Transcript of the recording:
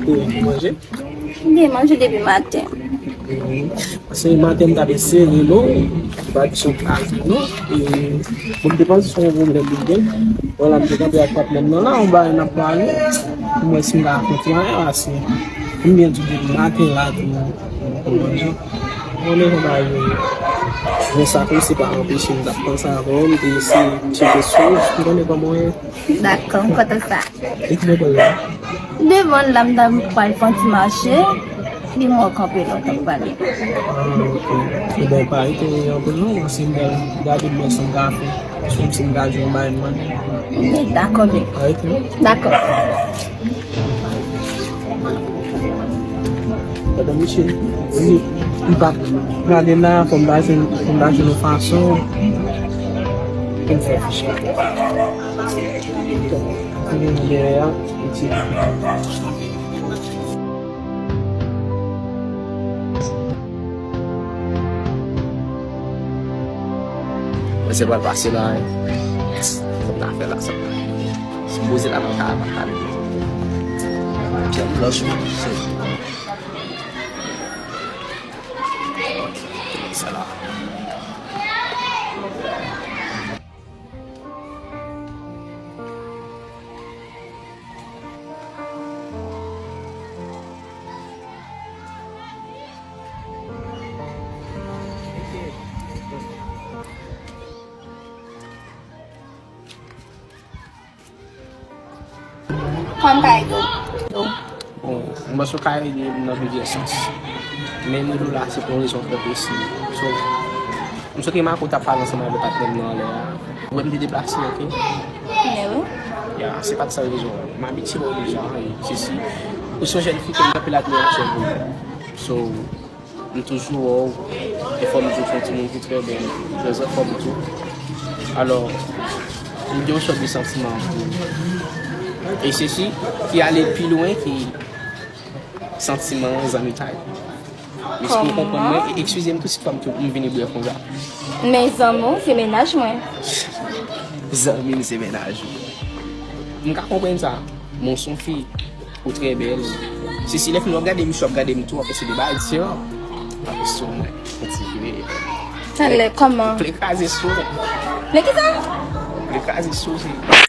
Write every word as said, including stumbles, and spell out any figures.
Ou manje? M te manje depi maten. Paske maten m t ap eseye rele w, ou pa t janm ka jwenn non. E, bon, m te panse se yon pwoblèm ou gen. Bon, la, m te kanpe ak patnè m nan la, yon bagay n ap pale. M wè si m ka kontre anyen, paske m byen di w depi maten la, tou, ou konprann jan. Konnen jan bagay yo ye. Men sa tou, se pa anpeche m t ap panse avè w, m te eseye tcheke sou ou, m konnen kòman w ye. Dakò, m kontan sa. E ki bò w ye? Devan la, m ta pral fè yon ti mache, li mwen kanpe la, w t ap pale. Ah, ok. Ebyen, pa rete anpil non, paske m pral gade m wè sa m ka fè. Si m si m ka jwenn yon bagay m mande. Dakò, byen. Pa rete non. Dakò. Madan Michel, si m pa prale la, fò m ta jwenn, fò m ta jwenn yon fason pou m fè fich la. Pou m vin dèyè a, m ti. Mwen se pral pase la, wi. Sa m ta fè la, sa m ta fè. Sipoze la, mwen ka, mwen ka. Pyè m blanch, wi. Ok, sa la. Kòman m ka ede w? Bon, mwen sou ka ede m nan plizyè sans. Men mwen la se pou yon rezon trè presi. So, m sot remake w t ap pale ansanm avèk patnè m nan anlè a. Ou wè m te deplase, ok? Men wi. Ya, se pa t sa rezon an. M abitye wè w deja, e se si. Ou se yon jèn fi ke m gen anpil admirasyon pou ou. So, m toujou wè w, e fò m di w se yon timoun ki trè bèl, trè anfòm tou. Alò, m gen yon sòt de santiman pou ou. E se si ki ale pi lwen ki santiman zanmitay. Èske w konprann mwen? Kòman? E, eskize m tou si fò m tou, m vini brèf konsa. Men zanmi w se mennaj mwen. Zanmi m se mennaj ou. M ka konprann sa. Men w se yon fi. Ou trè bèl. Sesi, lè fini w ap gade misye, w ap gade m tou, w ap ese de bagay diferan. W ap ese mwen. Yon ti vre. Talè, kòman? Vle kraze sou. Men kisa? Vle kraze sou, se.